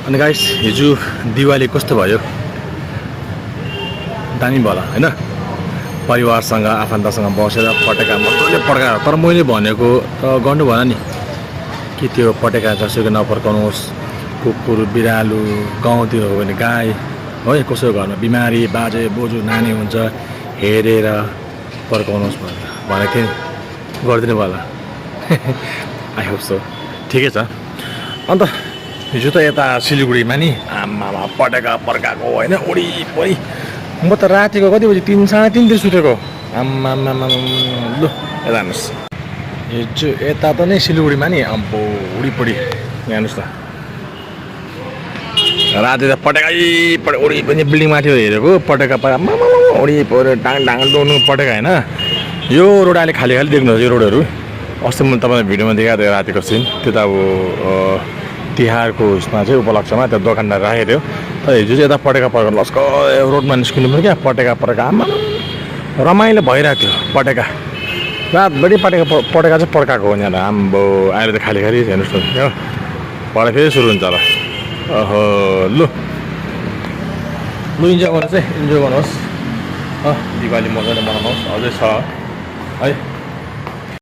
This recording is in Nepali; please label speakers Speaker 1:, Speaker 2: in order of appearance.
Speaker 1: अनि गाइस हिजो दिवाली कस्तो भयो दामी भयो हैन परिवारसँग आफन्तसँग बसेर पटेका मजाले पड्कायो तर मैले भनेको गर्नु भएन नि कि त्यो पटेका जसोको नपड्काउनुहोस् कुकुर बिरालु गाउँतिर हो भने गाई है कसैको घरमा बिमारी बाजे बोजू नानी हुन्छ हेरेर पड्काउनुहोस् भनेको थिएँ गरिदिनु भयो होला आई होप सो ठिकै छ अन्त हिजो त यता सिलगढीमा नि आमामा पटेका पड्काएको होइन वरिपरि म त रातिको कति बजी 3 साढे 3 तिर सुतेको आमामा लु यता हेर्नुहोस् हिजो यता त नै सिलगढीमा नि अम्बो वरिपरि हेर्नुहोस् त राति त पटेकै वरिपरि बिल्डिङ माथि हेरेको पटेका वरिपरि डाङ डोल्नु पटेका होइन यो रोड अहिले खाली खाली देख्नुहोस् यो रोडहरू अस्ति मैले तपाईँलाई भिडियोमा देखाएको थिएँ रातिको सिन त्यो त अब तिहारको उसमा चाहिँ उपलक्ष्यमा त्यो दोकानदार राखेको थियो तर हिजो चाहिँ यता पटेका पड्काउनु लस्क रोडमा निस्किनु पनि क्या पटेका आमा रमाइलो भइरहेको थियो पटेका रातभरि पटेका चाहिँ पड्काएको हो यहाँ आम्बो अहिले त खाली खाली हेर्नुहोस् न भरे फेरि सुरु हुन्छ होला ओहो लु इन्जोय गर्नुहोस् है इन्जोय गर्नुहोस् दिवाली मजाले मनाउनुहोस् अझै छ है